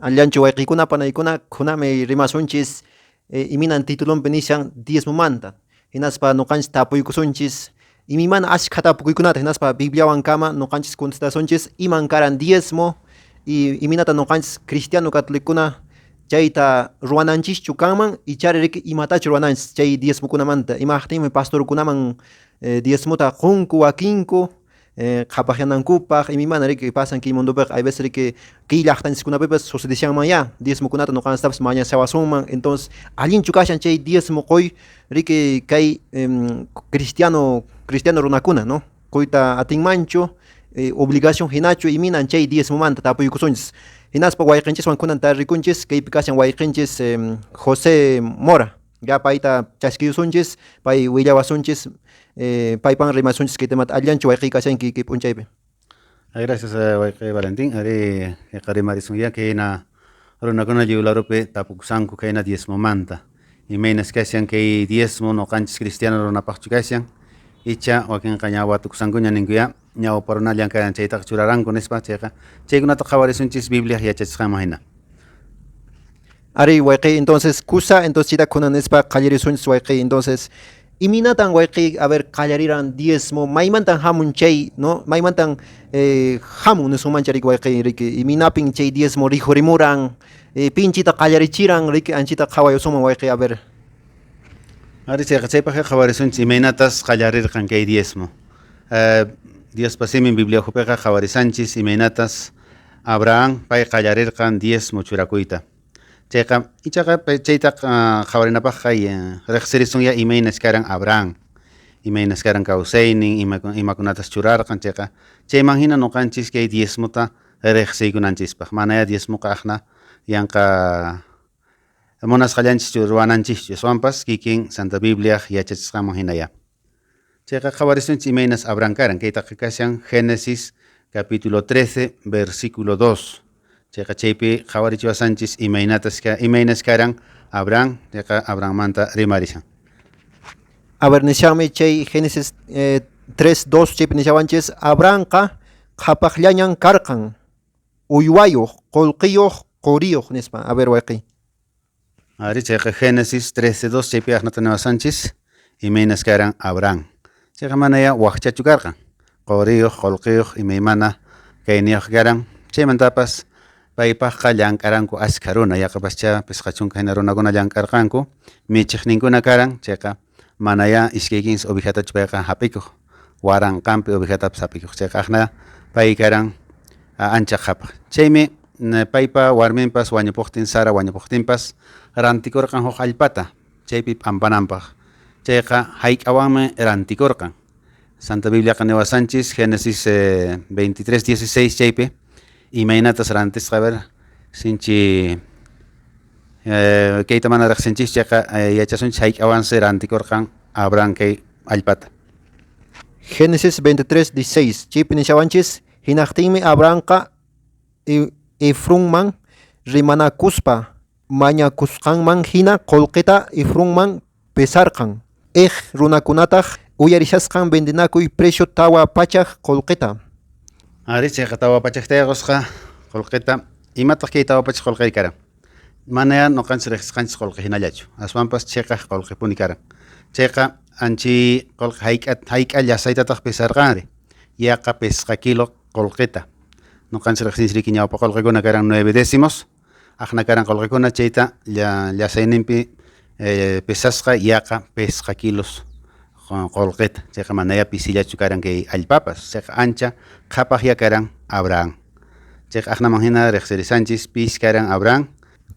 Allanchu wayqiykuna panaykuna khunami rimasunchis iminan titulonpi nishan diezmomanta hinaspa nuqanchis tapuykusunchis imimana ashkha tapukuykunata hinaspa Bibliawan kama nuqanchis contestasunchis iman karan diezmo y iminata nuqanchis cristiano catolicokuna chayta ruwananchischu kanman ichari riki imatachu ruwananchis chay diezmokunamanta imaqtinmi pastorkunaman diezmota qunku wakinku qhapaqyanankupaq imimana riki pasan kay mundopiqa hay veces riki kay llaqtanchiskunapipas sucedeshanman ya diezmokunata nuqanchistapas mañashawasunman entonces allinchu kashan chay diezmo quy riki kay cristiano cristiano runakuna no quyta atinmanchu obligación hinachu iminan chay diezmomanta tapuykusunchis hinaspa wayqinchiswan kunan tarikunchis kaypi kashan wayqinchis José Mora ya payta chaskiyusunchis pay willawasunchis paypan rimasunchis kay temata allanchu wayqiy kashanki kay p'unchaypi. Gracias, wayqi Valentín. Ari rimarisun kayna runakuna lliw larupi tapukusanku kayna diezmomanta. Imaynas kashan kay diezmo nuqanchis cristiano runapaqchu kashan icha wakinqa ña watukusankuña ninkuya ñawpa runallan karan chaytaqa churaranku nispa chayqa chaykunata qhawarisunchis Bibliaq yachachisqanman hina. Ari wayqiy entonces kusa entonces chayta kunan nispa qallarisunchis wayqiy entonces iminatan wayqiy a ver qallariran diezmo maymantan hamun chay no maymantan hamun nisunmancha riki wayqiy riki iminapin chay diezmo rikhurimuran pinchita qallarichiran riki anchita qhawayusunman wayqiy a ver. Ari chayqa chaypaqqa qhawarisunchis imaynatas qallarirqan kay diezmo. Diospa simin Biblia ukhupiqa qhawarisanchis imaynatas Abraham pay qallarirqan diezmo churakuyta. Chayqa ichaqa chayta qhawarinapaqqa riqsirisunya imaynas karan Abraham. Imaynas karan kawsaynin, imakunatas churarqan chayqa chayman hina nuqanchis kay diezmota riqsiykunanchispaq. Manaya diezmoqa aqna yanqa munasqallanchischu ruwananchischu aswanpas kikin Santa Bibliaq yachachisqanman hinaya. Chayqa qhawarisunchis imaynas Abraham karan kaytaqa kashan Génesis capítulo 13 versículo 2. Chayqa chaypi qhawarichiwasanchis imaynatas imaynas karan Abraham chayqa Abrahammanta rimarishan. A ver nishanmi chay Génesis 3 2 chaypi nishawanchis Abrahamqa qhapaqllañan karqan uywayuq qullqiyuq quriyuq nispa a ver wayqiy. Ari chayqa Génesis 13 2 chaypi aqnata niwasanchis imaynas karan Abraham. Chayqa manaya waqchachu karqan quriyuq qullqiyuq imaymana kayniyuq karan chaymantapas paypaqqa llank'aranku ashkha runa yaqapascha pisqa chunka hina runakuna llank'arqanku michiqninkuna karan chayqa manaya iskay kinsa ovejatachu payqa hap'ikuq waranqanpi ovejatapas hap'ikuq chayqa aqna pay karan ancha qhapaq chaymi paypa warminpas wañupuqtin Sara wañupuqtinpas rantikurqan huk allpata chaypi p'ampananpaq chayqa hayk'awanmi rantikurqan Santa Bibliaqa niwasanchis Génesis 23 16 chaypi imaynatas rantisqa a ver sinchi kayta mana riqsinchis chayqa yachasunchis hayk'awansi rantikurqan Abraham kay allpata. Génesis 23 16 chaypi nishawanchis hinaqtinmi Abrahamqa Efrunman rimanakuspa mañakusqanman hina qullqita Efrunman pesarqan Het runakunataq uyarishasqan vendinakuy precio tawa pachak qullqita. Ari chayqa tawa pachaqtay qusqa qullqita imataq kay tawa pachaq qullqi karan manaya nuqanchis riqsisqanchis qullqi hinallachu aswanpas chiqaq qullqipuni karan chayqa anchi qullqi hayk'a hayk'a llasaytataq pesarqanri yaqa pisqa kilo qullqita nuqanchis riqsinchis riki ñawpa qullqikuna karan 9 décimos aqna karan qullqikuna chayta llasayninpi pesasqa yaqa pisqa kilos qullqita chayqa manaya pisillachu karan kay allpapas chayqa ancha qhapaqya karan Abraham chayqa aqnaman hina riqsirisanchis pis karan Abraham.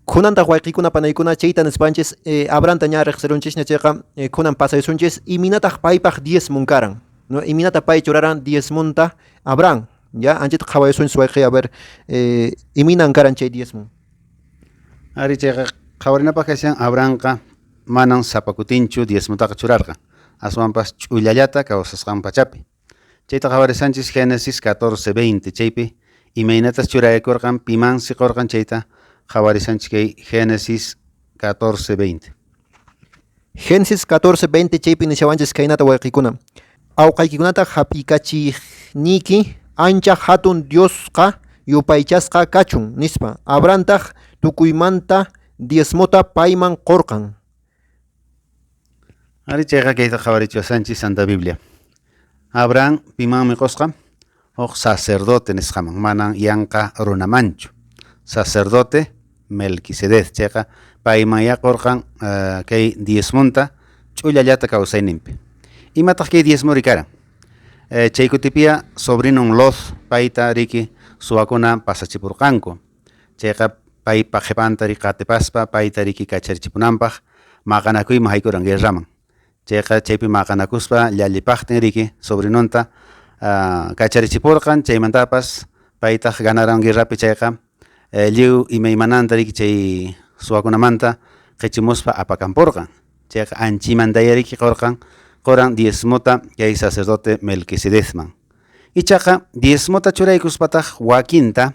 Kunantaq wayqiykuna panaykuna chayta nispanchis Abrahamta ña riqsirunchisña chayqa kunan pasaysunchis iminataq paypaq diezmon karan no iminata pay churaran diezmonta Abraham ya anchita qhawaysunchis wayqiy a ver iminan karan chay diezmon. Ari chayqa qhawarinapaq kashan Abrahamqa manan sapa kutinchu diezmotaqa churarqan aswanpas ch'ullallata kawsasqan pachapi chayta qhawarisanchis Génesis 14 20 chaypi imaynatas churaykurqan pimansi qurqan chayta qhawarisanchis kay Génesis 14 20. Génesis 14 20 chaypi nishawanchis khaynata wayqiykuna awqaykikunata hap'ikachiqniyki ancha hatun Diosqa yupaychasqa kachun, nispa. Abrahamtaq tukuymanta diezmota payman qorqan. Ari chayqa kayta qhawarichiwasanchis Santa Biblia. Abraham pimanmi qosqa? Huk sacerdote nisqaman, manan yanqa runamanchu. Sacerdote Melquisedec chayqa payman ya qorqan kay diezmonta ch'ullallata kawsayninpi. Imataq kay diezmori karan? Chay kutipia sobrinon Lot payta riki suwakuna pasachipurqanku. Chayqa paypa qhipanta riki qatipaspa payta riki kacharichipunanpaq maqanakuyman haykuran guerraman. Chayqa chaypi maqanakuspa llallipaqtin riki sobrinonta kacharichipurqan, chaymantapas paytaq ganaran guerrapi chayqa lliw imaymananta riki chay suwakunamanta qichimuspa apakanpurqan. Chayqa anchimantaya riki qorqan qoran diezmota kay sacerdote Melquisedecman. Ichaqa diezmota churaykuspataq wakinta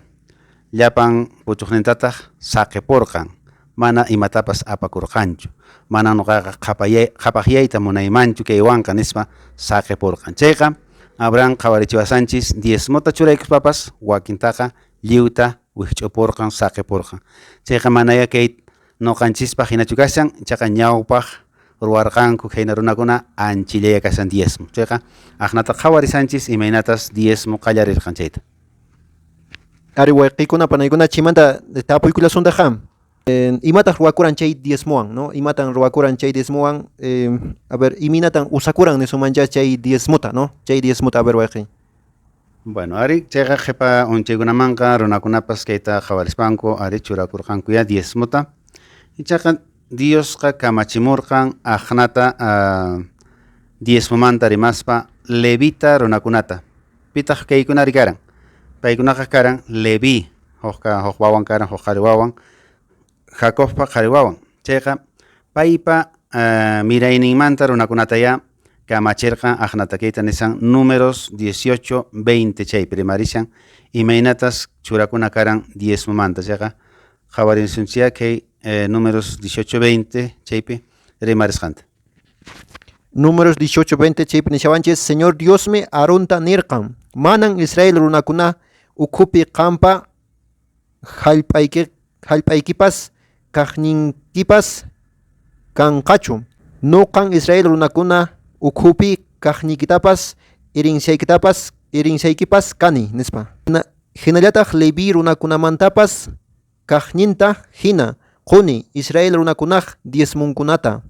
llapan puchuqnintataq saqipurqan, mana imatapas apakurqanchu. Mana nuqaqa qhapaqyayta munaymanchu kaywanqa nispa saqipurqan. Chayqa Abraham qhawarichiwasanchis diezmota churaykuspapas wakintaqa lliwta wikch'upurqan, saqipurqan. Chayqa manaya kay nuqanchispaq hinachu kashan, ichaqa ñawpaq ruwarqanku khayna runakuna anchillaya kashan diezmo. Chayqa aqnata qhawarisanchis imaynatas diezmo qallarirqan chayta. Ari wayqikuna panaykuna chaymanta tapuykullasuntaqa. Imataq ruwakuran chay diezmowan, no? Imatan ruwakuran chay diezmowan? A ver, imaynatan usakuran nisunmancha chay diezmota, no? Chay diezmota, a ver, wayqi. Bueno, ari chayqa qhipa unchaykunamanqa runakunapas kayta qhawarispanku ari churakurqanku ya diezmota. Ichaqa Diosqa kamachimurqan aqnata diezmomanta rimaspa levita runakunata. Pitaq kaykunari karan? Paykunaqa karan Leví, hukqa huk wawan karan, huk qhari wawan, Jacobpa qhari wawan. Chayqa paypa mirayninmanta runakunata ya kamachirqan aqnata kayta nisan Números 18, 20 chaypi rimarishan imaynatas churakuna karan diezmomanta. Chayqa qhawarinsunchiyá kay Números 18, 20 chaypi rimarisqanta. Números 18, 20 chaypi nishawanchis, Señor Diosmi Aaronta nirqan, manan Israel runakuna ukhupi qampa hallp'aykipas kaqninkipas kanqachu. Nuqan Israel runakuna ukhupi kaqniykitapas herenciaykipas kani, nispa. Hinallataq Leví runakunamantapas kaqninta hina quni Israel runakunaq diezmunkunata.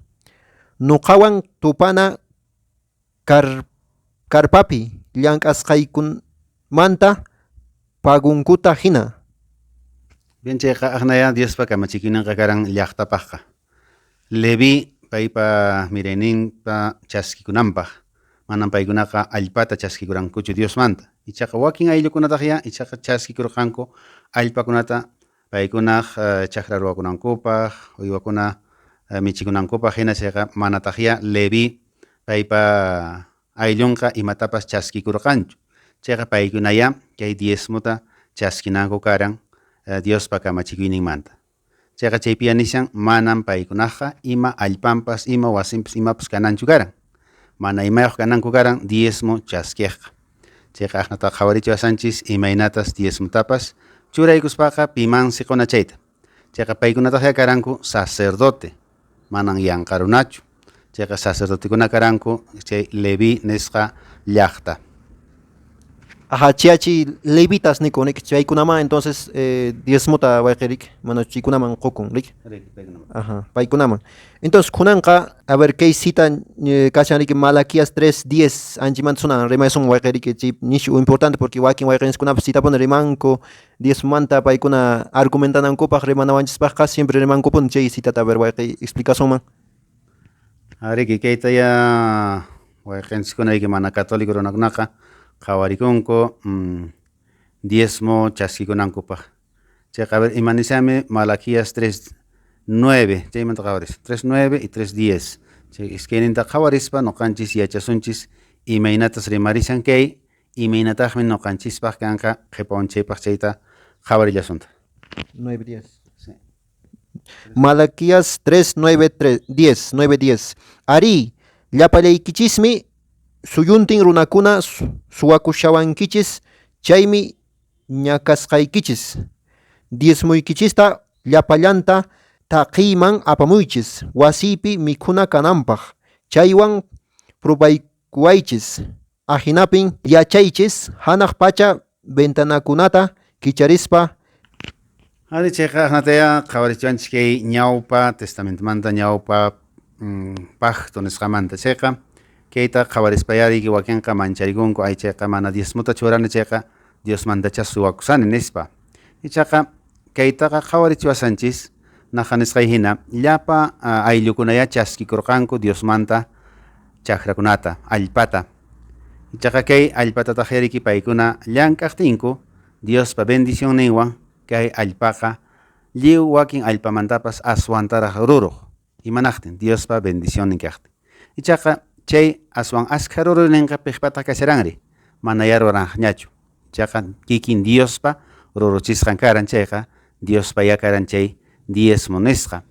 Nuqawan tupana karpapi llank'asqaykunamanta pagunkuta hina. Bien, chayqa aqnaya Diospa kamachikuyninqa karan llaqtapaqqa. Leví paypa mirayninpa chaskikunanpaq. Manan paykunaqa allpata chaskikurankuchu Diosmanta. Ichaqa wakin ayllukunataq ya ichaqa chaskikurqanku allpakunata paykunaq chakra ruwakunankupaq, uywakuna michikunankupaq hina chayqa manataq ya Leví paypa ayllunqa imatapas chaskikurqanchu. Chayqa paykunaya kay diezmota chaskinanku karan Diospa kamachikuyninmanta. Chayqa chaypiya nishan manan paykunaqqa ima allpanpas, ima wasinpas, imapas kananchu karan. Mana imayuq kananku karan diezmo chaskiqqa. Chayqa aqnata qhawarichiwasanchis imaynatas diezmotapas churaykuspaqa pimansi quna chayta. Chayqa paykunataq ya karanku sacerdote, manan yanqa runachu. Chayqa sacerdotekuna karanku chay Leví nisqa llaqta. Ajá, chiachi levitas nikun, rik, chaykunaman entonces diezmota wayqi rik, mana chaykunaman qukun, rik. Ajá, paykunaman. Entonces kunanqa, a ver, kay cita kashan rik Malaquías 3:10 anchimanta sunan rimaysun wayqi rik, chay nishu importante porque wakin wayqinchiskunapas citapuni rimanku diezmomanta paykuna argumentanankupaq rimanawanchispaqqa siempre rimankupuni chay citata, a ver, wayqi explicasunman. Ariki kayta ya wayqinchiskuna riki mana católico runakunaqa qhawarikunku diezmo chaskikunankupaq. Chayqa a ver ima nishami Malaquías 3:9 chaymanta qhawaris 3:9 y 3:10 chay iskayninta qhawarispa nuqanchis yachasunchis imaynatas rimarishan kay imaynataqmi nuqanchispaq kanqa qhipa unchaypaq chayta qhawarillasunta. 9, 10. Sí. Malaquías 3, 9, 3, 10, 9, 10. Ari, llapallaykichismi suyuntin runakuna suwakushawankichis, chaymi ñakasqaykichis. Diezmoykichista llapallanta taqiyman apamuychis, wasiypi mikhuna kananpaq. Chaywan probaykuwaychis. Ahinapin yachaychis hanaq pacha ventanakunata kicharispa. Ari chayqa aqnataya qhawarichiwanchis kay ñawpa testamentomanta, ñawpa pacto nisqamanta. Chayqa kayta qhawarispayari wakinqa mancharikunku, ay chayqa mana diezmota churani chayqa Diosmantacha suwakusani nispa. Ichaqa kaytaqa qhawarichiwasanchis naqa nisqay hina llapa ayllukunaya chaskikurqanku Diosmanta chakrakunata, allpata. Ichaqa kay allpatataq yariki paykuna llank'aqtinku Diospa bendicionninwan kay allpaqa lliw wakin allpamantapas aswantaraq ruruq. Imanaqtin Diospa bendicionnin kaqtin. Ichaqa chay aswan askha ruruyninqa piqpataq kasharanri, mana ya ruranqñachu. Ichaqa kikin Diospa ruruchisqan karan chayqa Diospa ya karan chay diezmo nisqa.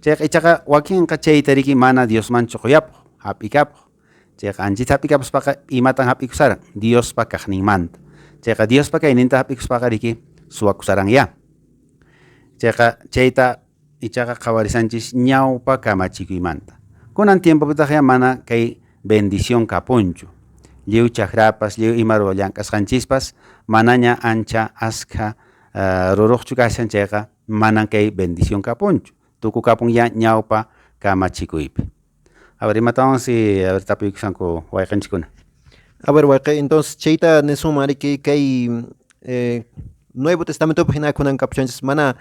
Chayqa ichaqa wakinqa chayta riki mana Diosmanchu quyapuq, hap'ikapuq. Chayqa anchita hap'ikapuspaqa imatan hap'ikusaran Diospa kaqninmanta. Chayqa Diospa kayninta hap'ikuspaqa riki suwakusaran ya. Chayqa chayta ichaqa qhawarisanchis ñawpa kamachikuymanta. Kunan tiempopitaq ya mana kay bendición kapunchu. Lliw chakrapas, lliw ima llank'asqanchispas manaña ancha askha ruruqchu kashan chayqa manan kay bendición kapunchu. Tukukapun ya ñawpa kamachikuypi. A ver, imatawansi, a ver, tapuykusanku wayqinchikkuna. A ver, wayqi, entonces chayta nisunman riki kay Nuevo Testamentopi hina kunan kapuchanchis mana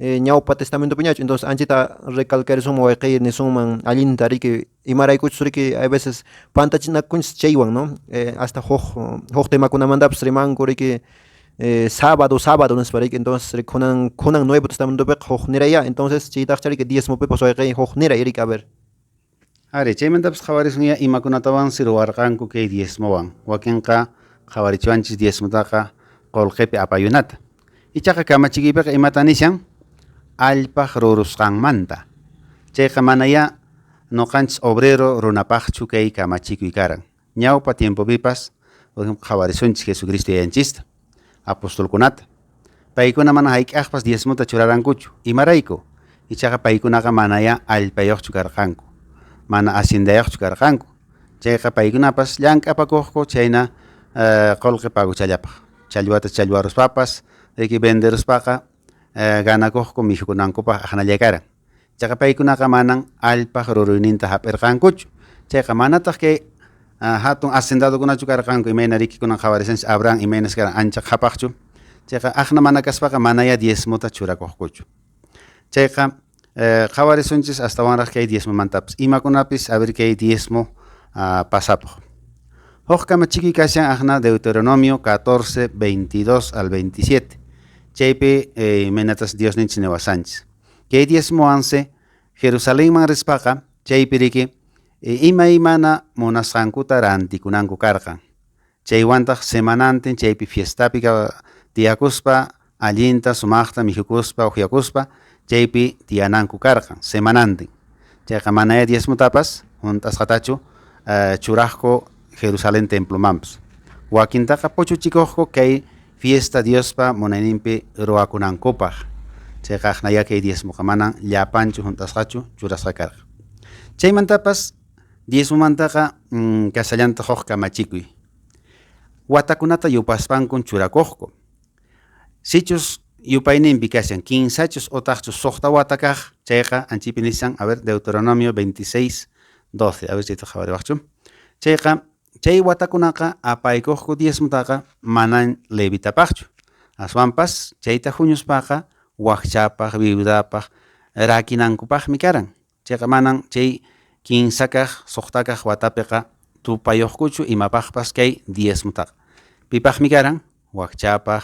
ñawpa testamentopiñachu. Entonces anchita recalcarisunman wayqi nisunman allinta riki imaraykuchus riki a veces pantachinakunchis chaywan, ¿no? Hasta huk temakunamantapas rimanku riki sábado sábado nispa riki. Entonces kunan kunan Nuevo Testamentopiqa huk niraya. Entonces chaytaqcha riki diezmopipas wayqi huk niray riki, a ver. Ari, chaymantapas qhawarisun ya imakunatawansi ruwarqanku kay diezmowan. Wakinqa qhawarichiwanchis diezmotaqa qullqipi apayunata. Ichaqa kamachikuypiqa imata nishan allpaq rurusqanmanta. Chayqa manaya nuqanchis obrero runapaqchu kay kamachikuy karan. Ñawpa tiempopipas, por ejemplo, qhawarisunchis Jesucristo yayanchista, apostolkunata. Paykuna mana hayk'aqpas diezmota churarankuchu. Imarayku? Ichaqa paykunaqa manaya allpayuqchu karqanku. Mana haciendayuqchu karqanku. Chayqa paykunapas llank'apakuqku chayna qullqi paguchallapaq. Challwata challwaruspapas, riki venderuspaqa ganakuqku mikhukunankupaq aqnalla karan. Chaqa paykunaqa manan allpaq ruruyninta hap'irqankuchu. Chayqa manataq kay hatun hacendadokunachu karqanku imayna riki kunan qhawarisanchis Abraham imaynas karan ancha qhapaqchu. Chayqa aqna mana kaspaqa manaya diezmota churakuqkuchu. Chayqa qhawarisunchis astawanraq kay diezmomantapas. Imakunapis a ver kay diezmo pasapuq. Huk kamachikuy kashan aqna Deuteronomio 14, 22 al 27. Chaypi imaynatas Diosninchis niwasanchis. Kay diezmowansi Jerusalenman rispaqa chaypi riki imaymana munasqankuta rantikunanku karqan. Chaywantaq semanantin chaypi fiestapi tiyakuspa allinta sumaqta mikhukuspa uqyakuspa chaypi tiyananku karqan semanantin. Chayqa manaya diezmotapas hunt'asqatachu churaqku Jerusalén templomanpas. Wakintaqa puchuchikuqku kay fiesta Diospa munayninpi ruwakunankupaq. Chayqa aqnaya kay diezmoqa manan llapanchu hunt'asqachu churasqa karqan. Chaymantapas diezmomantaqa kasallantaq huk kamachikuy. Watakunata yupaspankun churakuqku. Sichus yupayninpi kashan kinsachus otaqchus suqta wata kaq chayqa anchipi nishan, a ver, Deuteronomio 26, 12, a ver chayta qhawariwaqchu. Chayqa chay watakunaqa apaykuqku diezmotaqa manan levitapaqchu. Aswanpas chayta huñuspaqa wakchapaq, viudapaq rakinankupaqmi karan. Chayqa manan chay kinsakaq, suqtakaq watapiqa tupayuqkuchu imapaqpas kay diezmotaqa. Pipaqmi karan? Wakchapaq,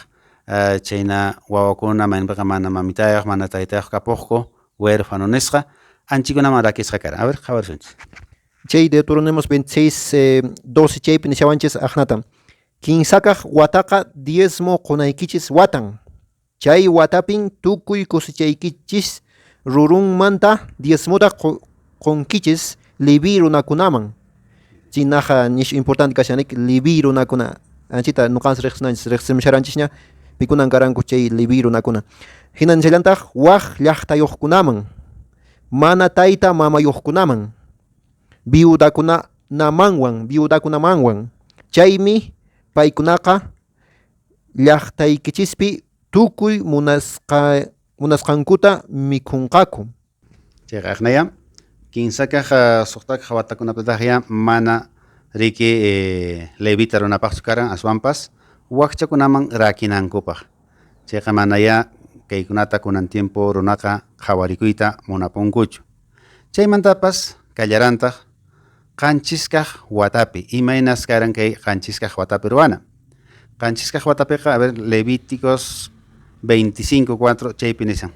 chayna wawakuna mayninpiqa mana mamitayuq, mana taytayuq kapuqku, huérfano nisqa, anchikunaman rakisqa karan. A ver, qhawarisunchis. Chay Deuteronomio 26, 12 chaypi nishawanchis aqnata. Kinsakaq wataqa diezmo qunaykichis watan. Chay watapin tukuy cosechaykichis rurunmanta diezmota qunkichis Leví runakunaman. Chinaqa nish importante kashanik Leví runakuna. Anchita nuqanchis riqsinanchis riqsimusharanchishña. Pikunan karanku chay Leví runakuna. Hinan chayllantaq wak llaqtayuqkunaman, mana tayta mamayuqkunaman, viudakunamanwan. Chaymi paykunaqa llaqtaykichispi tukuy munasqankuta mikhunqaku. Chayqa aqnaya kinsakaq suqtakaq watakunapitaqya mana riki levita runapaqchu karan aswanpas wakchakunaman rakinankupaq. Chayqa manaya kaykunata kunan tiempo runaqa qhawarikuyta munapunkuchu. Chaymantapas kallarantaq qanchiskaq watapi, imaynas karan kay qanchiskaq watapi ruwana. Qanchiskaq watapiqa, a ver, Levíticos 25:4 chaypi nisan.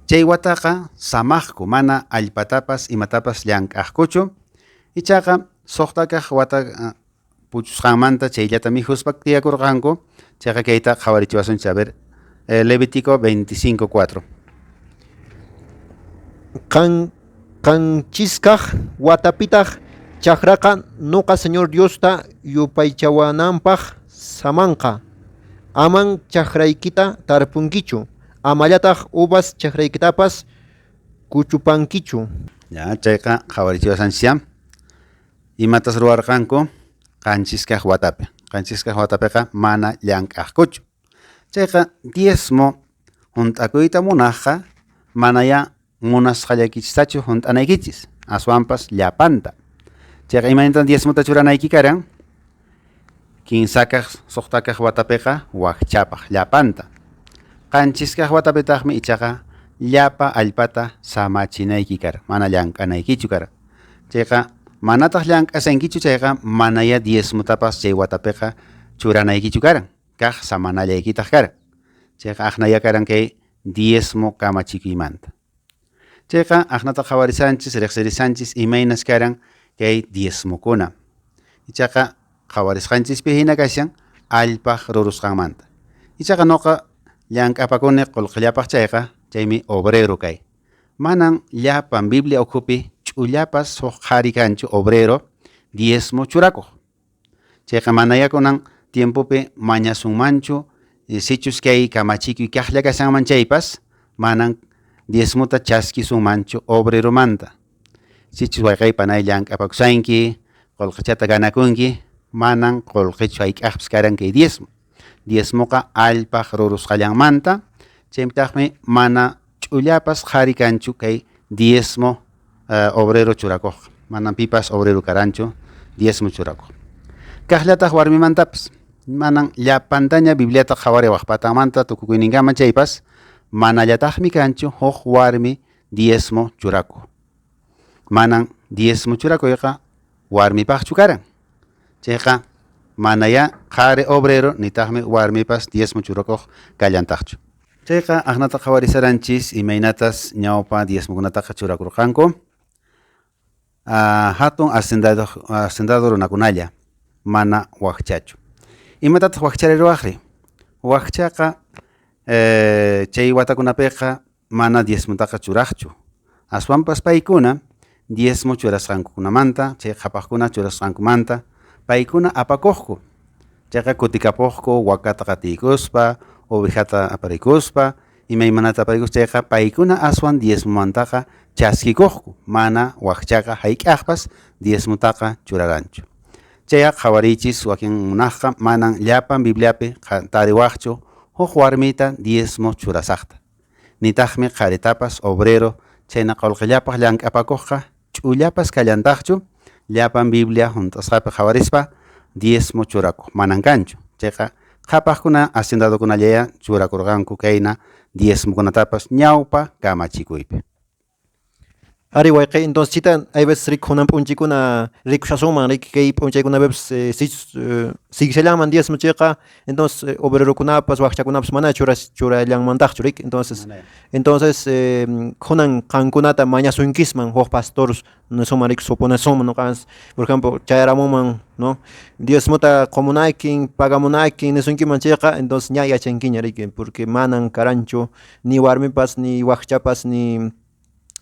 Chay wataqa samaqku, mana allpatapas imatapas llank'aqkuchu. Ichaqa suqtakaq wata puchusqanmanta chayllata mikhuspa tiyakurqanku. Chayqa kayta qhawarichiwasunchis, a ver, Levítico 25:4. Qanchiskaq watapitaq chakraqa nuqa Señor Diosta yupaychawananpaq samanqa. Aman chakraykita tarpunkichu, amallataq uvas chakraykitapas kuchupankichu. Ya, chayqa qhawarichiwasanchis. Imatas ruwarqanku qanchiskaq watapi. Qanchiskaq watapiqa mana llank'aqkuchu. Chayqa diezmo hunt'akuyta munaqqa manaya munasqallaykichistachu hunt'anaykichis, aswanpas llapanta. Chayqa imaynatan diezmota churanayki karan? Kinsakaq suqtakaq watapiqa wakchapaq llapanta. Qanchiskaq watapitaqmi ichaqa llapa allpata samachinayki karan, mana llank'anaykichu karan. Chayqa manataq llank'asankichu chayqa manaya diezmotapas chay watapiqa churanaykichu karan, kaq samanallaykitaq karan. Chayqa aqnaya karan kay diezmo kamachikuymanta. Chayqa aqnata qhawarisanchis, riqsirisanchis imaynas karan kay diezmokuna. Ichaqa qhawarisqanchispi hina kashan allpaq rurusqanmanta. Ichaqa nuqa llank'apakuni qullqillapaq chayqa, chaymi obrero kay. Manan llapan Biblia ukhupi ch'ullapas huk qhari kanchu obrero diezmo churakuq. Chayqa manaya kunan tiempopi mañasunmanchu, sichus kay kamachikuy kaqlla kashanman chaypas, manan diezmota chaskisunmanchu obreromanta. Sichus wayqay panay llank'apakusanki, qullqichata ganakunki, manan qullqichu hayk'aqpis karan kay diezmo. Diezmoqa allpaq rurusqallanmanta, chaypitaqmi mana ch'ullapas qhari kanchu kay diezmo obrero churakuqqa. Manan pipas obrero karanchu diezmo churakuq. Kaqllataq warmimantapas, manan llapantaña Bibliata qhawariwaq patanmanta tukukuyninkama chaypas, manallataqmi kanchu huk warmi diezmo churakuq. Manan diezmo churakuyqa warmipaqchu karan. Chayqa manaya qhari obrero nitaqmi warmipas diezmo churakuq kallantaqchu. Chayqa aqnata qhawarisaranchis imaynatas ñawpa diezmokunataqa churakurqanku. Hatun hacendado runakunalla, mana wakchachu. Imatataq wakchari ruwaqri? Wakchaqa chay watakunapiqa mana diezmotaqa churaqchu. Aswanpas paykuna diezmo churasqankukunamanta, chay qhapaqkuna churasqankumanta paykuna apakuqku. Chayqa kutikapuqku wakata qatiykuspa, ovejata aparikuspa, imaymanata aparikuspa, chayqa paykuna aswan diezmomantaqa chaskikuqku, mana wakchaqa hayk'aqpas diezmotaqa churaranchu. Chayqa qhawariychis wakin munaqqa manan llapan Bibliapi tariwaqchu huk warmita diezmo churasaqta. Nitaqmi qharitapas obrero chayna qullqillapaq llank'apakuqqa ch'ullapas kallantaqchu llapan Biblia hunt'asqapi qhawarispa diezmo churakuq, manan kanchu. Chayqa qhapaqkuna hacendadokunallaya churakurqanku kayna diezmokunatapas ñawpa kamachikuypi. Ari wayqi, entonces chita hay veces rikunan p'unchaykuna rikushasunman, riki kay p'unchaykunapipas sichus sigishallanman diezmo chayqa, entonces obrerokunapas wakchakunapas mana churallanmantaqchu, riki. Entonces, entonces kunan qankunata mañasunkisman huk pastor nisunman, riki, suponesunman noqanchis, por ejemplo, chayaramunman, no, diezmota qomunakin, pagamunakin nisunkiman chayqa, entonces ña yachankiña, riki, porque manan karanchu ni warmipas ni wakchapas ni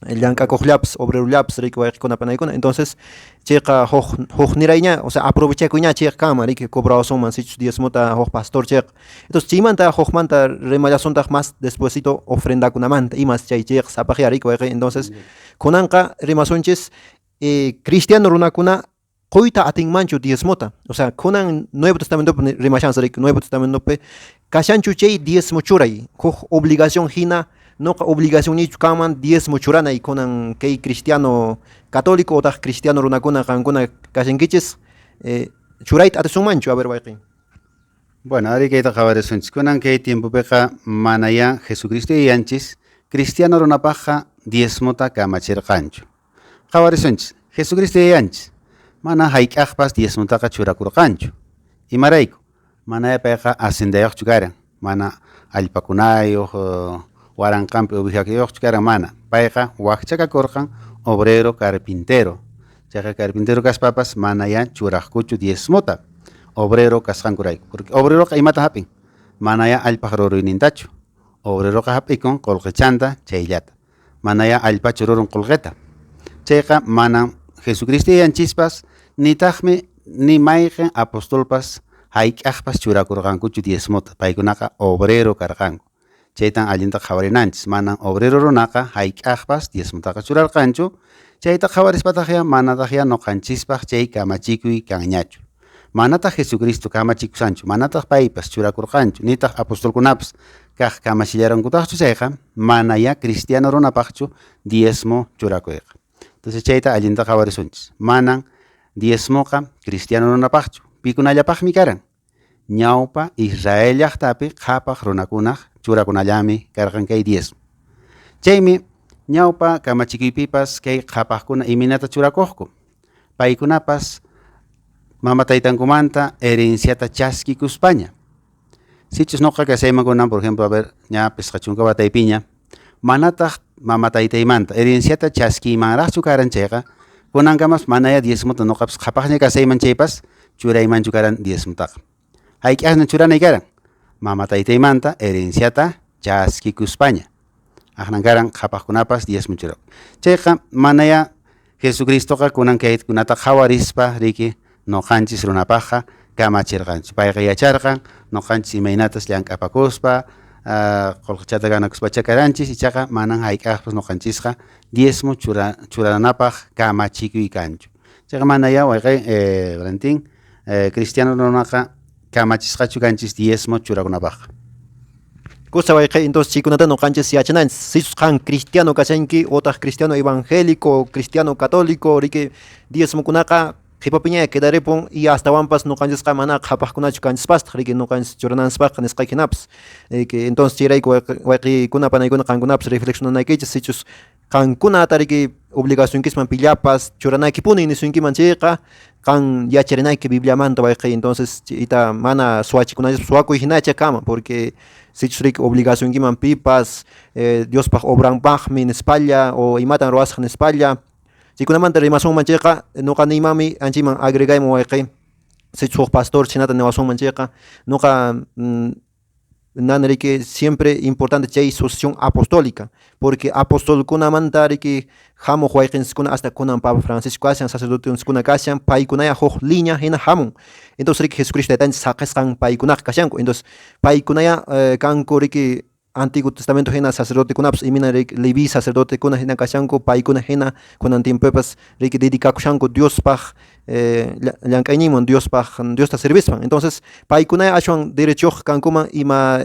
Llank'akuqllapas, obrerollapas, riki, wayqikuna panaykuna. Entonces chayqa huk nirayña, o sea, aprovechakuyña chayqa kanman, riki, cobrawasunman sichus diezmota huk pastor chayqa. Entonces chaymanta hukmanta rimallasuntaq más despuesito ofrendakunamanta, imas chay chayqa sapaqya, riki, wayqi. Entonces kunanqa rimasunchis cristiano runakuna quyta atinmanchu diezmota. O sea, kunan Nuevo Testamentopi rimashansi, riki, Nuevo Testamentopi kashanchu chay diezmo churay huk obligación hina, noqa obligacionnichu kanman diezmo churanay kunan kay cristiano católico otaq cristiano runakuna qankuna kashankichis, churayta atisunmanchu? A ver, wayqi. Bueno, ari kayta qhawarisunchis. Kunan kay tiempopiqa manaya Jesucristo yayanchis cristiano runapaqqa diezmota kamachirqanchu. Qhawarisunchis, Jesucristo yayanchis mana hayk'aqpas diezmotaqa churakurqanchu. Imarayku? Mana payqa hacendayuqchu karan, mana allpakunayuq, waranqanpi ovejakayuqchu karan, mana. Payqa wakcha kakurqan, obrero carpintero. Chayqa carpintero kaspapas manaya churaqkuchu diezmota obrero kasqankurayku. Porque obreroqa imata hap'in? Manaya allpaq ruruynintachu. Obreroqa hap'ikun qullqichanta chayllata. Manaya allpachu rurun qullqita. Chayqa manan Jesucristo yayanchispas nitaqmi ni mayqin apostolpas hayk'aqpas churakurqankuchu diezmota. Paykunaqa obrero karqanku. Chaytan allinta qhawarinanchis. Manan obrero runaqa hayk'aqpas diezmotaqa churarqanchu. Chayta qhawarispataqya manataqya ñuqanchispaq chay kamachikuy kanñachu. Manataq Jesucristo kamachikushanchu, manataq paypas churakurqanchu, nitaq apostolkunapas kaq kamachillarunkutaqchu chayqa, manaya cristiano runapaqchu diezmo churakuyqa. Entonces chayta allinta qhawarisunchis. Manan diezmoqa cristiano runapaqchu, pikunallapaqmi karan. Ñawpa Israel llaqtapi qhapaq runakunaq churakunallami karqan kay diezmo. Chaymi ñawpa kamachikuypipas kay qhapaqkuna imaynata churakuqku. Paykunapas mama taytankumanta herenciata chaskikuspaña. Sichus noqa kashayman kunan, por ejemplo, a ver, ña pisqa chunka wataypiña, manataq mama taytaymanta herenciata chaskiymanraqchu karan chayqa, kunankamas manaya diezmota noqapas qhapaqña kashayman chaypas churaymanchu karan diezmotaqa. Hayk'aqña churanay karan? Mama taytaymanta herenciata chaskikuspaña. Aqnan karan qhapaqkunapas diezmo churaku. Chayqa manaya Jesucristoqa kunan kaykunata qhawarispa, riki, noqanchis runapaqqa kamachirqanchu. Payqa yacharqan noqanchis imaynatas llank'apakuspa, qullqichata ganakuspacha karanchis, ichaqa manan hayk'aqpas noqanchisqa diezmo churanapaq kamachikuy kanchu. Chayqa manaya wayqi, Valentín, cristiano runaqa kamachisqachu kanchis diezmo churakunapaqqa. Kusa wayqi, entonces chaykunata noqanchis yachananchis. Sichus qan cristiano kashanki otaq cristiano evangélico, cristiano católico, riki, diezmokunaqa qhipapiña quedaripun y astawanpas noqanchisqa mana qhapaqkunachu kanchispastaq, riki, noqanchis churananchispaqqa nisqayki hinapas. Riki, entonces chayrayku wayqikuna panaykuna qankunapas reflexionanaykichis sichus qankunata, riki, obligacionkisman pillapas churanaykipuni nisunkiman chayqa, qan yacharinayki Bibliamanta, wayqi. Entonces chayta mana suwachikunanchis, suwakuy hinacha kanman, porque sichus, riki, obligacionkiman pipas Diospaq obranpaqmi nispalla o imatan ruwasaq nispalla, chaykunamanta rimasunman chayqa, noqa niymanmi anchayman agregayman, wayqi, sichus huk pastor chinata niwasunman chayqa, noqa nani, riki, siempre importante chay sucesión apostólica, porque apostolkunamanta, riki, hamuq wayqinchiskuna hasta kunan Papa Francisco kashan, sacerdotenchiskuna kashan, paykunaya huk línea hina hamun. Entonces, riki, Jesucristo taytanchis saqisqan paykunaqa kashanku. Entonces paykunaya kanku, riki, Antiguo Testamento hina sacerdotekunapas, imina, riki, Leví sacerdotekuna hina kashanku, paykuna hina kunan tiempopipas, riki, dedicakushanku Diospaq llank'ayninman, Diospaq, Diosta servispan. Entonces paykunaya ashwan derechoyuq kankuman ima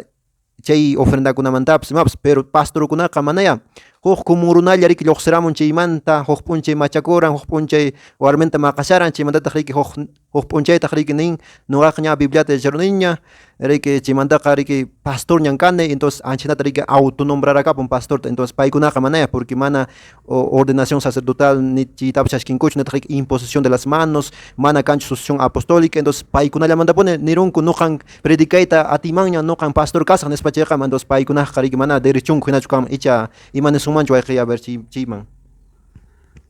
chay ofrendakunamantapas imapas, pero pastorkunaqa manaya. Huk común runalla, riki, lluqsiramun chaymanta, huk p'unchay machakuran, huk p'unchay warminta maqasharan, chaymantataq, riki, huk p'unchaytaq, riki, nin: "Nuqaqa ña Bibliata yacharuniña, riki, chaymantaqa, riki, pastorñan kani". Entonces anchanata, riki, autonombrarakapun pastorta. Entonces paykunaqa manaya, porque mana ordenación sacerdotal ni chaytapas chaskinkuchu, nitaq, riki, imposición de las manos, mana kanchu sucesión apostólica. Entonces paykunallamantapuni nirunku: "Nuqan predicayta atiymanña, nuqan pastor kasaq", nispa chayqa, entonces paykunaqa, riki, mana derechunku hinachu kanman. Icha ima nisunmanchu, wayqi, a ver, chayman?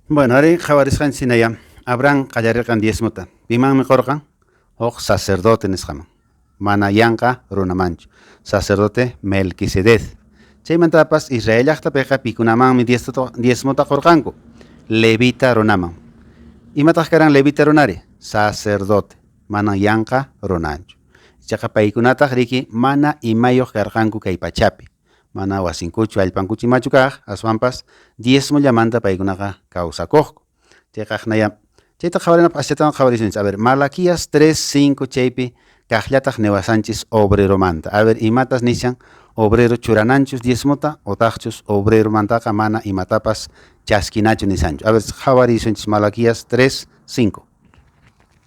Bueno, ari qhawarisqanchis hinaya Abraham qallarirqan diezmota. Pimanmi qurqan? Huk sacerdote nisqaman. Mana yanqa runamanchu. Sacerdote Melquisedec. Chaymantapas Israel llaqtapiqa pikunamanmi diezmota qurqanku? Levita runaman. Imataq karan levita runari? Sacerdote, manan yanqa runanchu. Ichaqa paykunataq riki mana imayuq karqanku kay pachapi. Mana wasinkuchu, allpankuchu imachu kaq, aswanpas diezmollamanta paykunaqa kawsakuqku. Chayqa aqnaya chayta qhawarinapaq aschatawan qhawarisunchis. A ver, Malaquías 3:5 chaypi kaqllataq niwasanchis obreromanta. A ver, imatas nishan obrero churananchus diezmota otaqchus obreromantaqa mana imatapas chaskinachu nisanchu. A ver, qhawarisunchis Malaquías 3:5.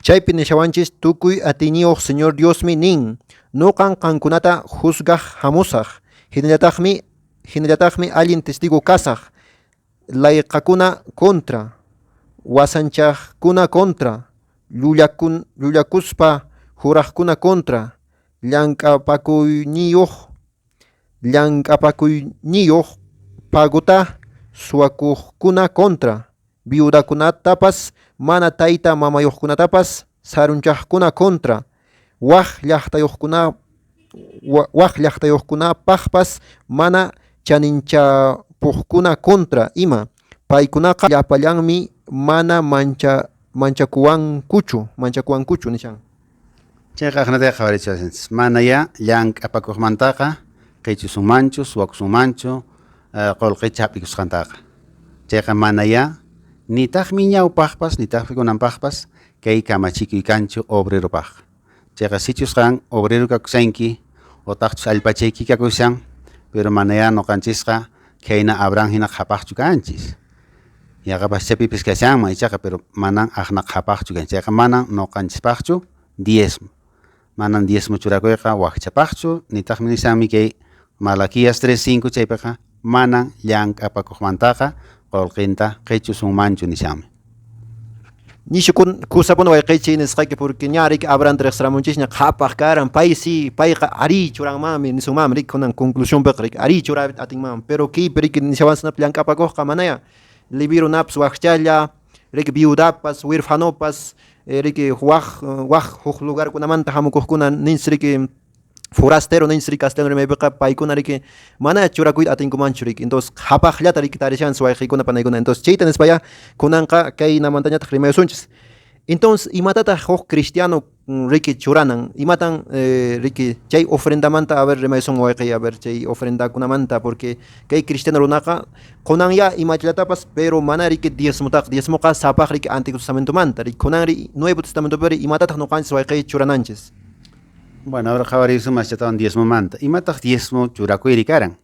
Chaypi nishawanchis tukuy atiyniyuq Señor Diosmi nin, nuqan qankunata juzgaq hamusaq, hinallataqmi allin testigo kasaq, layqakuna contra, wasanchaqkuna contra, llullakuspa juraqkuna contra, llank'apakuyniyuq pagota suwakuqkuna contra, viudakunatapas mana tayta mamayuqkunatapas sarunchaqkuna contra, waq llaqtayuqkunapaqpas mana chaninchapuqkuna contra ima. Paykunaqa llapallanmi mana manchakuwankuchu nishan. Chayqa aqnataqa qhawarichiwasanchis. Mana ya llank'apakuqmantaqa qichusunmanchu, suwakusunmanchu, qullqicha hap'ikusqantaqa. Chayqa mana ya nitaqmi ñawpaqpas, nitaqmi kunanpaqpas kay kamachikuy kanchu obreropaqqa. Chayqa sichus qan obrero kakusanki otaqchus allpachayki kakushan, pero mana ya nuqanchisqa khayna Abraham hina qhapaqchu kanchis. Yaqapas chaypipis kashanman ichaqa, pero manan aqna qhapaqchu kanchis. Chayqa manan nuqanchispaqchu diezmo. Manan diezmo churakuyqa wakchapaqchu, nitaqmi nishanmi kay Malaquías 3:5 chaypiqa manan llank'apakuqmantaqa qullqinta qichusunmanchu nishanmi. Nishu kusapuna wayqiychi nisqayki porque ña riki Abraham riqsiramunchisña qhapaq karan, pay si payqa ari churanmanmi nisunmanmi riki kunan conclusionpiqa riki ari chura atinmanmi, pero kaypi riki nishawansinapi llank'apakuqqa manaya Leví runapas wakchalla, riki viudapas, huerfanopas, riki waq huk lugarkunamanta hamukuqkuna ninchis riki forastero ninchis riki castellano rimaypiqa paykuna riki mana churakuyta atinkumanchu riki. Entonces qhapaqllata riki tarishanchis wayqiykuna panaykuna. Entonces chayta nispaya kunanqa kaynamantañataq rimayasunchis. Entonces imatataq huk cristiano riki churanan? Imatan riki chay ofrendamanta a ver rimayasun wayqiy, a ver chay ofrendakunamanta, porque kay cristiano runaqa kunan ya imachallatapas, pero mana riki diezmotaqa, diezmoqa sapaq riki Antiguo Testamentomanta, riki kunanri Nuevo Testamentopi imatataq nuqanchis wayqiy churananchis? Bueno, ahora qhawarisun maschatawan diezmomanta. Imataq diezmo churakuyri karan?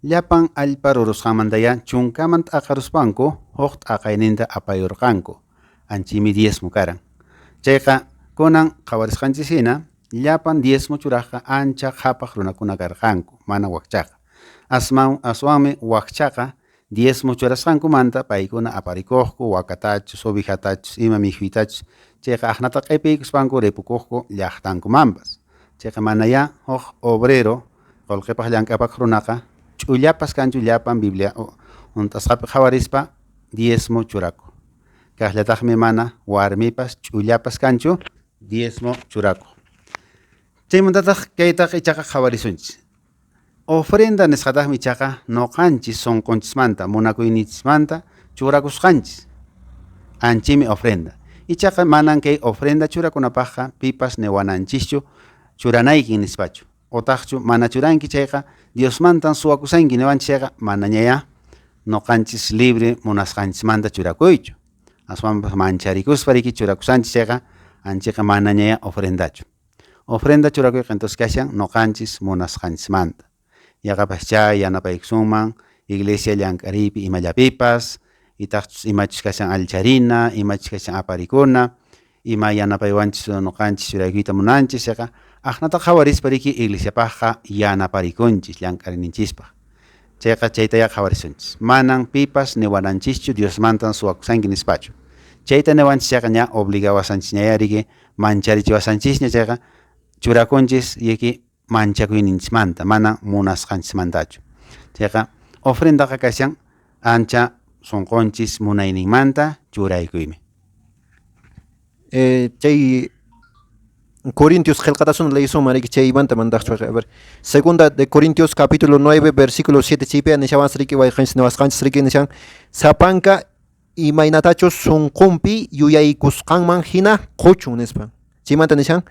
Llapan allpa rurusqanmantaya chunkaman t'aqaruspanku huk t'aqayninta apayurqanku. Anchimi diezmo karan. Chayqa kunan qhawarisqanchis hina llapan diezmo churaqqa ancha qhapaq runakuna karqanku, mana wakchaqa. Aswanmi wakchaqa diezmo churasqankumanta paykuna aparikuqku, wakatachus, ovejatachus, ima mikhuytachus, chayqa aqnata q'ipiykuspanku ripukuqku llaqtankumanpas. Chayqa manaya huk obrero qullqipaq llank'apaq runaqa ch'ullapas kanchu llapan Biblia hunt'asqapi qhawarispa diezmo churakuq. Kaqllataqmi mana warmipas ch'ullapas kanchu diezmo churakuq. Chaymantataq kaytaqa ichaqa qhawarisunchis. Ofrenda nisqataqmi ichaqa nuqanchis sunqunchismanta, munakuyninchismanta churakusqanchis. Anchimi ofrenda. Ichaqa manan kay ofrenda churakunapaqqa pipas niwananchischu churanaykin nispachu. Otaqchu mana churanki chayqa Diosmantan suwakusanki niwanchis chayqa manañaya nuqanchis libre munasqanchismanta churakuychu. Aswanpas mancharikuspa riki churakusanchis chayqa anchiqa manañaya ofrendachu. Ofrenda churakuyqa entonces kashan nuqanchis munasqanchismanta. Yaqapas chay yanapaykusunman iglesia llank'ariypi imallapipas, itaqchus imachus kashan allcharina, imachus kashan aparikuna, ima yanapaywanchis nuqanchis churaykuyta munanchis chayqa aqnata qhawarispa riki iglesiapaqqa yanaparikunchis llank'ariyninchispaq. Chayqa chaytaya qhawarisunchis. Manan pipas niwananchischu Diosmantan suwakusanki nispachu. Chayta niwanchis chayqa ña obligawasanchisñaya riki mancharichiwasanchisña chayqa churakunchis yiki manchakuyninchismanta, mana munasqanchismantachu. Chayqa ofrendaqa kashan ancha sunqunchis munayninmanta churaykuymi. Chay Corintios qillqatasun leysunman riki chaymanta mandaqchu, a ver. Segunda de Corintios capítulo 9 versículo 7 chaypi nishawansi riki wayqinchis niwasqanchis riki nishan sapanka imaynatachus sunqunpi yuyaykusqanman hina quchun nispa. Chaymanta nishan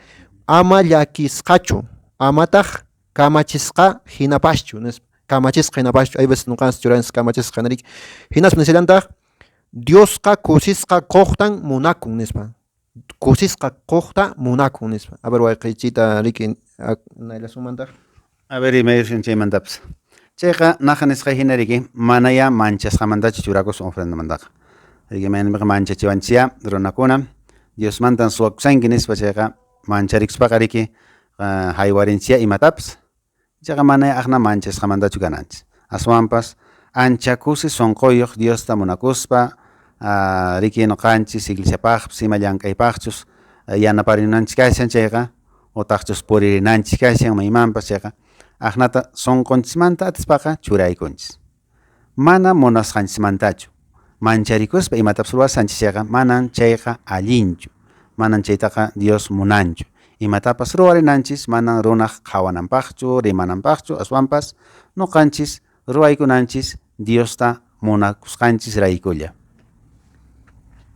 ama llakisqachu, amataq kamachisqa hinapaschu nispa. Kamachisqa hinapaschu, hay veces nuqanchis churanchis kamachisqa riki. Hinaspa nishallantaq Diosqa kusisqa quqtan munakun nispa. Kusisqa quqta munakun nispa. A ver wayqiychita riki nayllasunmantaq. A ver imayusun chaymantapas. Chayqa naqa nisqa hina riki manaya manchasqamantachu churakusun ofrendamantaqa. Riki mayninpiqa manchachiwanchikya runakuna Diosmantan suwakusanki nispa chayqa mancharikuspaqa riki haywarinchikya imatapas. Ichaqa manaya aqna manchasqamantachu kananchis. Aswanpas ancha kusi sunquyuq Diosta munakuspa riki nuqanchis iglesiapaqpis ima llank'aypaqchus yanaparinanchis kashan chayqa utaqchus puririnanchis kashan maymanpas chayqa aqnata sunqunchismanta atispaqa churaykunchis. Mana munasqanchismantachu mancharikuspa imatapas ruwasanchis chayqa manan chayqa allinchu. Manan chaytaqa Dios munanchu. Imatapas ruwarinanchis manan runaq qhawananpaqchu, rimananpaqchu, aswanpas nuqanchis ruwaykunanchis Diosta munakusqanchis raykulla.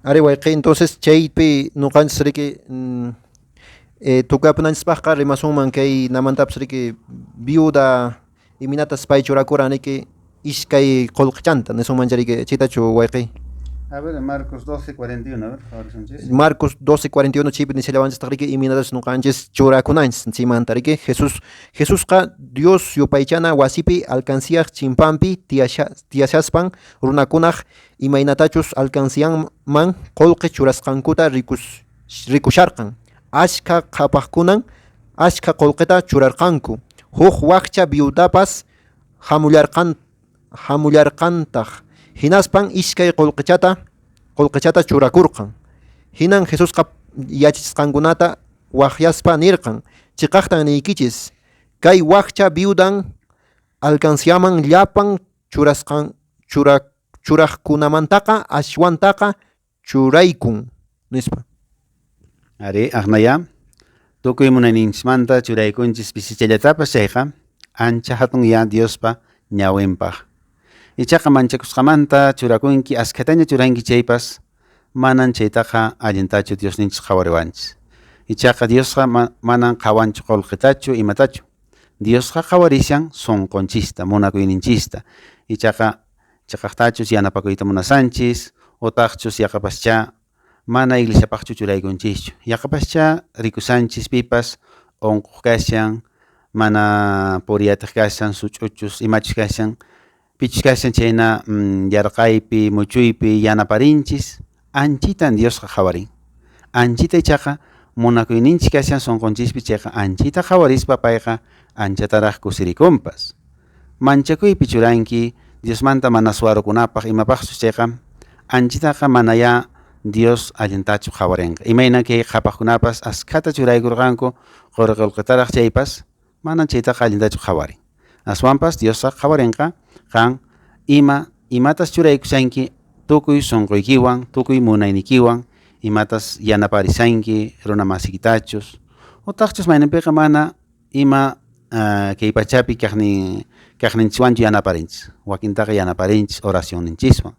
Ari wayqi, entonces chaypi nuqanchis riki tukapunanchispaqqa rimasunman kay namantapas riki viuda iminatas pay churakuran riki iskay qullqichanta nisunmancha riki chaytachu wayqi. A ver, Marcos 12:41, a ver, qhawarisunchis. Marcos 12:41 chaypi nishallawanchistaq riki iminatas nuqanchis churakunanchis chaymanta riki Jesusqa Dios yupaychana wasipi alcanciyaq chimpanpi tiyashaspan runakunaq imaynatachus alcanciyanman qullqi churasqankuta rikusharqan. Achka qhapaqkunan achka qullqita churarqanku. Huk wakcha viudapas hamullarqantaq. Hinaspan iskay qullqichata churakurqan. Hinan Jesusqa yachachisqankunata waqyaspa nirqan: Chiqaqtan niykichis, kay wakcha viudan alcanciaman llapan churasqan churaqkunamantaqa ashwantaqa churaykun nispa. Ari, aqnaya, tukuy munayninchismanta churaykunchis pisichallatapas chayqa ancha hatun ya Diospa ñawinpaq. Ichaqa manchakusqamanta churakunki askhataña churanki chaypas manan chaytaqa allintachu Diosninchis qhawariwanchis. Ichaqa Diosqa manan qhawanchu qullqitachu imatachu. Diosqa qhawarishan sunqunchista, munakuyninchista. Ichaqa chiqaqtachus yanapakuyta munasanchis, utaqchus yaqapascha mana iglesiapaqchu churaykunchischu. Yaqapascha rikusanchis pipas unquq kashan, mana puriyatiq kashan, such'uchus, imachus kashan, pichus kashan chayna yarqaypi, muchuypi yanaparinchis, anchitan Diosqa qhawarin. Anchita ichaqa munakuyninchis kashan sunqunchispi chayqa anchita qhawarispa payqa anchataraq kusirikunpas. Manchakuypi churanki Diosmanta mana suwarukunapaq imapaqchus chayqa anchitaqa manaya Dios allintachu qhawarinqa. Imayna kay qhapaqkunapas askhata churaykurqanku quri qullqitaraq chaypas manan chaytaqa allintachu qhawarin. Aswanpas Diosqa qhawarinqa qan imatas churaykushanki tukuy sunquykiwan, tukuy munaynikiwan, imatas yanaparisanki runa masikitachus, utaqchus mayninpiqa mana ima kay pachapi kaqninchikwanchu yanaparinchis. Wakintaqa yanaparinchis oracionninchiswan,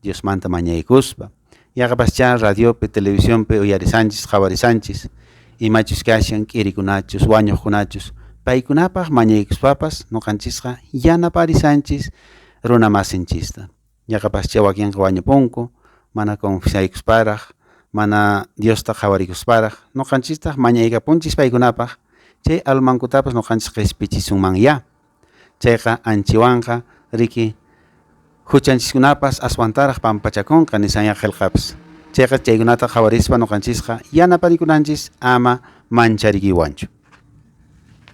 Diosmanta mañaykuspa. Yaqapascha radiopi, televisionpi uyarisanchis, qhawarisanchis, imachus kashan, k'irikunachus, wañuqkunachus, paykunapaq mañaykuspapas nuqanchisqa yanaparisanchis runa masinchista. Yaqapascha wakinqa wañupunku, mana confiaykusparaq, mana Diosta qhawarikusparaq, nuqanchistaq mañaykapunchis paykunapaq, chay almankutapas nuqanchis qispichisunmanya. Chayqa anchiwanqa riki huchanchiskunapas aswantaraq pampachakunqa nisanya qillqapas. Chayqa chaykunata qhawarispa nuqanchisqa yanaparikunanchis ama mancharikiwanchu.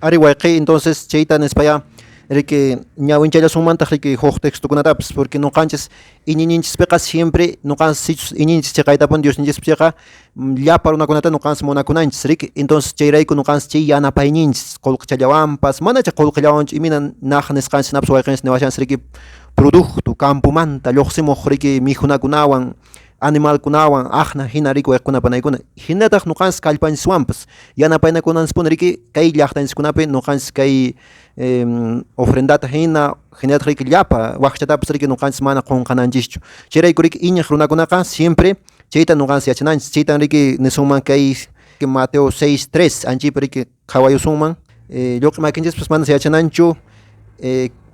Ari wayqi, entonces chayta nispaya riki ñawinchallasunmantaq riki huk textokunatapas, porque nuqanchis iñiyninchispiqa siempre nuqanchis sichus iñinchis chiqaytapun Diosninchispi chayqa llapa runakunata nuqanchis munakunanchis riki. Entonces chayrayku nuqanchis chay yanapayninchis qullqichallawanpas, mana chay qullqillawanchu imina naq nisqanchis hinapas wayqinchis niwashanchis riki producto campomanta lluqsimuq riki mikhunakunawan. Animalkunawan aqna hina riki wayqikuna panaykuna. Hinataq nuqanchis kallpanchiswanpas yanapaynakunanchispuni riki kay llaqtanchiskunapi nuqanchis kay ofrendata hina hinallataq riki llapa wakchatapas riki nuqanchis mana qunqananchischu. Chayrayku riki iñiq runakunaqa siempre chayta nuqanchis yachananchis. Chaytan riki nisunman kay Mateo 6:3 anchaypi riki qhawayusunman. Lluq'i makinchispas manas yachananchu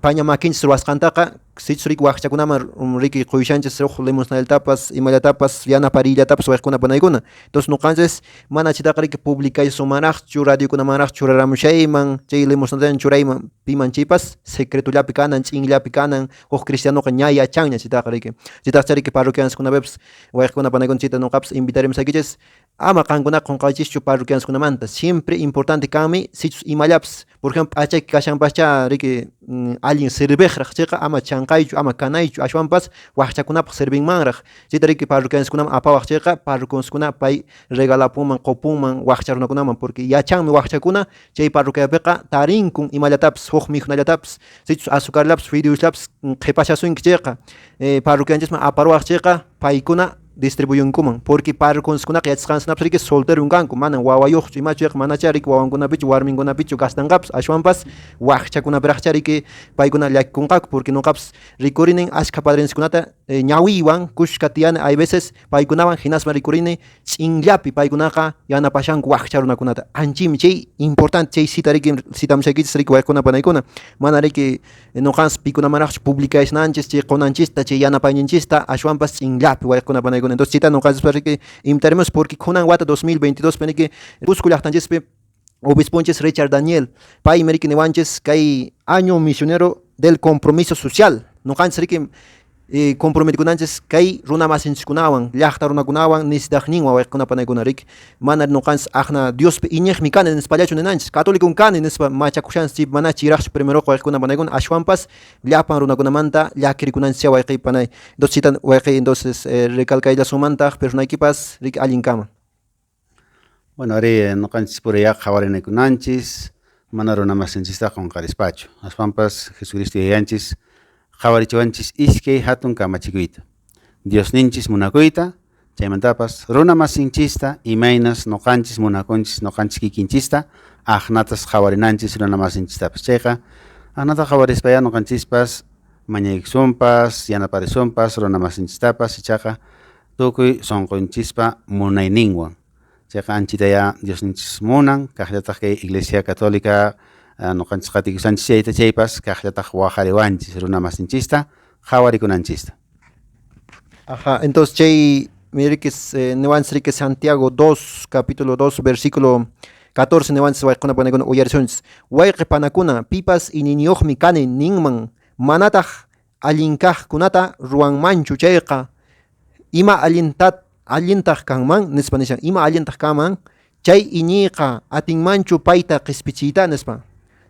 paña makinchis ruwasqantaqa, sichus riki wakchakunaman riki quyshanchis huk limosnallatapas imallatapas yanapariyllatapas wayqikuna panaykuna. Entonces nuqanchis mana chaytaqa riki publicaysumanraqchu radiokunamanraq churaramushayman chay limosnataña churayman piman chaypas secretollapi kanan ch'inllapi kanan huk cristianoqa ña yachanña chaytaqa riki. Chaytaqa riki parroquianchiskunapipas wayqikuna panaykuna chayta nuqapas invitarimusaykichis ama qankunaqa qunqaychischu parroquianchiskunamanta. Siempre importante kanmi sichus imallapas, por ejemplo p'achayki kashanpaschá riki allin serviqraq chayqa ama chanqaychu ama kanaychu ashwanpas wakchakunapaq servinmanraq. Chayta riki parroquianchiskunaman apawaq chayqa parroquianchiskuna pay regalapunman qupunman wakcha runakunaman porque yachanmi wakchakuna chay parroquiapiqa tarinkun imallatapas huk mikhunallatapas sichus azucarllapas fideosllapas qhipashasunki chayqa parroquianchisman aparuwaq chayqa paykuna distribuyunkuman porque parroquianchiskunaqa yachasqanchis riki solteron kanku manan wawayuqchu imachu chayqa manachá riki wawankunapichu warminkunapichu gastanqapas ashwanpas wakchakunapiraqchá riki paykuna llakikunqaku porque nuqapas rikurinin ashka padrinchiskunata ñawiywan kushka tiyani hay veces paykunawan hinaspa rikurini ch'inllapi paykunaqa yanapashanku wakcha runakunata. Anchimi chay importante chay cita riki citamushaykichis riki wayqikuna panaykuna mana riki nuqanchis pikunamanraqchu publicaysinanchis chay qunanchista chay yanapayninchista ashwanpas ch'inllapi wayqikuna panaykuna. Entonces chayta nuqanchispas riki invitaremos porque kunan wata 2022 pi riki Cusco llaqtanchispi obisponchis Richard Daniel paymi riki niwanchis kay año misionero del compromiso social nuqanchis riki comprometikunanchis kay runa masinchiskunawan llaqta runakunawan necesitaqninwan wayqikuna panaykuna riki mana nuqanchis aqna Diospi iñiqmi kani nispallachu ninanchis católicon kani nispa machakushanchis chay mana chayraqchu primeroqa wayqikuna panaykuna ashwanpas llapan runakunamanta llakirikunanchis wayqi panay. Entonces chayta wayqi entonces recalcayllasunmantaq personaykipas riki allin kanman. Bueno, ari nuqanchis puriyaq qhawarinakunanchis mana runa masinchista qunqarispachu. Aswanpas Jesucristo yayanchis qhawarichiwanchis iskay hatun kamachikuyta. Diosninchis munakuyta, chaymantapas runa masinchista imaynas nuqanchis munakunchis nuqanchis kikinchista aqnatas qhawarinanchis runa masinchistapas. Chayqa aqnata qhawarispaya nuqanchispas mañaykusunpas, yanaparisunpas runa masinchistapas ichaqa tukuy sunqunchispa munayninwan. Chayqa anchitaya Diosninchis munan, kaqllataq kay Iglesia Católica nuqanchis qatikusanchis chayta chaypas kaqllataq waqariwanchis runa masinchista qhawarikunanchista. Ajá, entonces chay mirikis niwanchis riki Santiago 2, capítulo 2, versículo 14 niwanchis wayqikuna panaykuna uyarisunchis. Wayqi panakuna pipas iñiyniyuqmi kani ninman manataq allin kaqkunata ruwanmanchu chayqa ima allintaq kanman nispa nishan ima allintaq kanman chay iñiyqa atinmanchu payta qispichiyta nispa.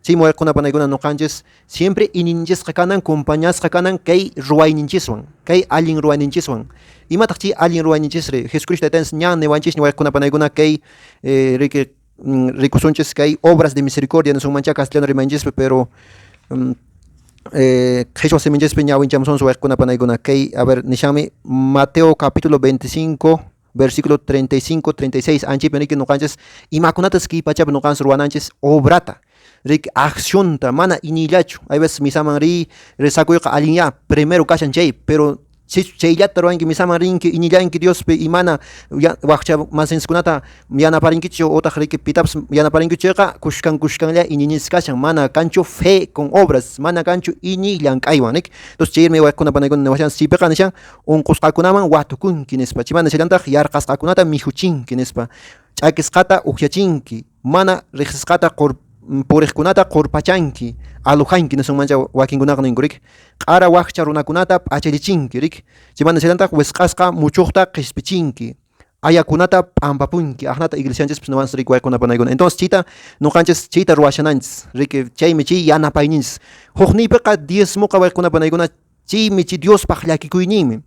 Chaymi wayqikuna panaykuna nuqanchis siempre iñinchisqa kanan compañasqa kanan kay ruwayninchiswan kay allin ruwayninchiswan. Imataq chay allin ruwayninchisri Jesucristo taytanchis ña niwanchisña wayqikuna panaykuna kay riki rikusunchis kay obras de misericordia nisunmanchá castellano rimanchispi pero qhichwa siminchispi ñawinchamusunsu wayqikuna panaykuna kay a ver nishanmi Mateo capítulo 25 versículo 35 36 anchaypi riki nuqanchis imakunatas kay pachapi nuqanchis ruwananchis obrata riki accionta mana iñiyllachu hay veces misaman riy rezakuyqa allinyá primero kashan chay pero chayllata ruwanki misaman rinki iñillanki Diospi imana wakcha masinchiskunata yanaparinkichu utaq riki pitapas yanaparinkichu chayqa kushkan kushkanlla iñiñis kashan mana kanchu fe con obras mana kanchu iñiy llank'aywan nik. Entonces chaymi wayqikuna panaykuna niwashan chaypiqa nishan unqusqakunaman watukunki nispa chaymanta nishallantaq yarqasqakunata mikhuchinki nispa ch'akisqata ukyachinki mana riqsisqata puriqkunata qurpachanki alojanki nisunmancha wakinkunaqa ninku riki q'ara wakcha runakunata p'achallichinki riki chaymanta nishallantaq wisq'asqa muchuqta qispichinki ayakunata p'ampapunki aqnata iglesianchispas niwanchis riki wayqikuna panaykuna. Entonces chayta nuqanchis chayta ruwashananchis riki chaymi chay yanapayninchis hukniypiqa diezmoqa wayqikuna panaykuna chaymi chay Diospaq llakikuyninmi.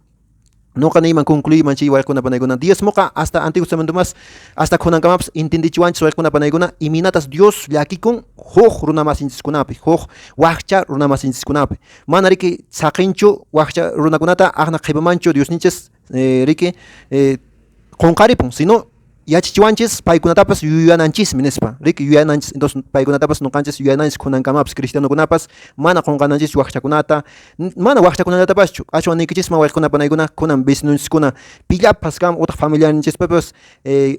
Nuqa niyman concluyman chay wayqikuna panaykuna diezmoqa hasta Antiguo Testamento mas hasta kunankamapas entendichiwanchis wayqikuna panaykuna imaynatas Dios llakikun huk runa masinchiskunapi huk wakcha runa masinchiskunapi mana riki saqinchu wakcha runakunata aqna qhipamanchu Diosninchis Riki qunqaripun, sino yachachiwanchis paykunatapas yuyananchismi nispa, riki yuyananchis. Entonces paykunatapas nuqanchis yuyananchis kunankamapas cristianokunapas mana qunqananchis wakchakunata, mana wakchakunallatapaschu, ashwan niykichisman wayqikuna panaykuna kunan vecinonchiskuna pillapas kan utaq familianchispipas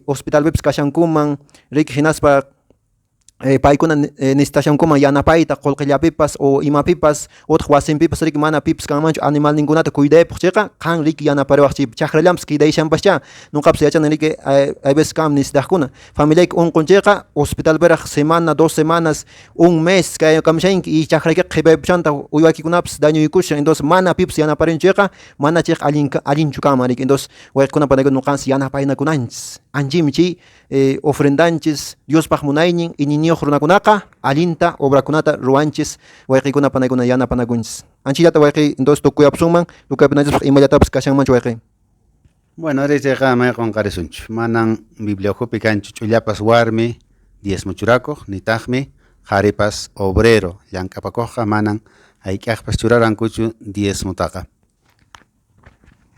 hospitalpipas kashankuman, riki hinaspa paykuna necesitashankuman yanapayta qullqillapipas o imapipas utaq wasinpipas riki mana pipas kanmanchu animalninkunata cuidaypaq chayqa qan riki yanapariwaq chay chakrallanpas quedayashanpaschá nuqapas yachani riki hay veces kan necesitaqkuna familiayki unqun chayqa hospitalpiraq semana dos semanas un mes kaykamushanki y chakraykiqa qhipaypushantaq uywakikunapas dañuykushan entonces mana pipas yanaparin chayqa mana chayqa allin allinchu kanman riki entonces wayqikuna panaykuna nuqanchis yanapaynakunanchis anchimi chay ofrendanchis Diospaq munaynin iñiyniyuq runakunaqa allinta obrakunata ruwanchis wayqikuna panaykuna yanapanakunchis. Anchillata wayqi entonces tukuyapusunman tukuyapunanchispaq imallatapas kashanmanchu wayqi. Bueno, ari chayqa may qunqarisunchu. Manan Biblia ukhupi kanchu ch'ullapas warmi diezmo churakuq, nitaqmi qharipas obrero llank'apakuqqa manan hayk'aqpas churarankuchu diezmotaqa.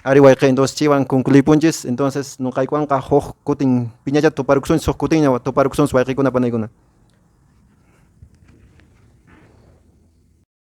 Ari wayqi, entonces chaywan concluipunchis. Entonces nuqaykuwanqa huk kutin piñachata tuparukusunchis, huk kutinña tuparukusunchis wayqikuna panaykuna.